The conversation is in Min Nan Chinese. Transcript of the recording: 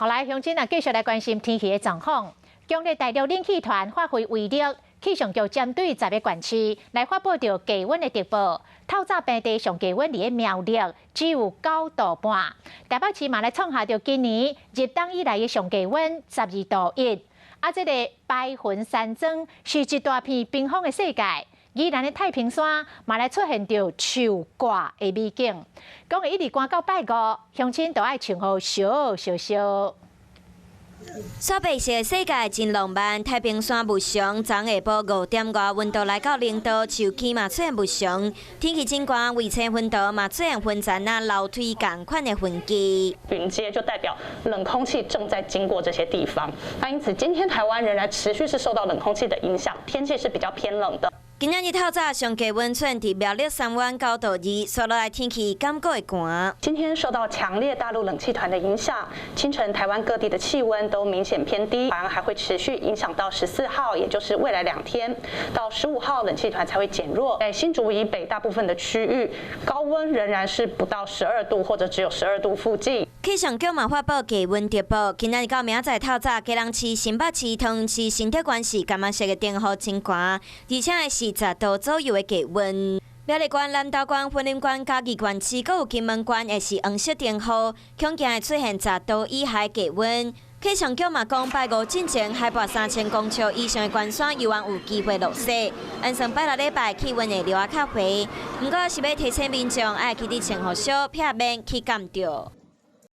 好來，鄉親啊，繼續來關心天氣的狀況。強烈大陸冷氣團發揮威力，氣象局針對十个縣市來發布著低溫的特報。透早平地上低溫佇咧苗栗只有9度半，台北市嘛來創下著今年入冬以來的上低溫12度1。啊，這个白雲山莊是一大片冰封的世界。宜蘭的太平山嘛來出現著樹掛的美景。講會一直寒到拜五，鄉親都愛穿好燒燒燒。雪白色的世界真浪漫，太平山霧凇，昨下晡5點外溫度來到0度，樹枝嘛出現霧凊，天氣真寒，圍青雲道嘛出現雲層啊樓梯仝款的痕跡。雲階就代表冷空氣正在經過這些地方，那因此今天台灣仍然持續是受到冷空氣的影響，天氣是比較偏冷的。今仔日透早上低溫出現佇苗栗三灣9度2，紲落來天氣感覺會寒。今天受到強烈大陸冷氣團的影響，清晨台灣各地的氣溫都明顯偏低，反而還會持續影響到14號，也就是未來2天，到15號冷氣團才會減弱。在新竹以北大部分的區域，高溫仍然是不到12度或者只有12度附近。氣象局嘛發布低溫特報，今仔日到明仔載透早，基隆市、新北市、桃園市、新竹縣市，柑仔色的燈號真寒，而且會是10度左右的低溫。苗栗縣、南投縣、雲林縣、嘉義縣市，閣有金門縣，會是黃色燈號，恐驚會出現10度以下低溫。氣象局嘛講，拜五進前海拔3000公尺以上的懸山，猶原有機會落雪。按算拜六禮拜氣溫會落仔較回，毋過是欲提醒民眾愛記得穿予少，避免去凍著。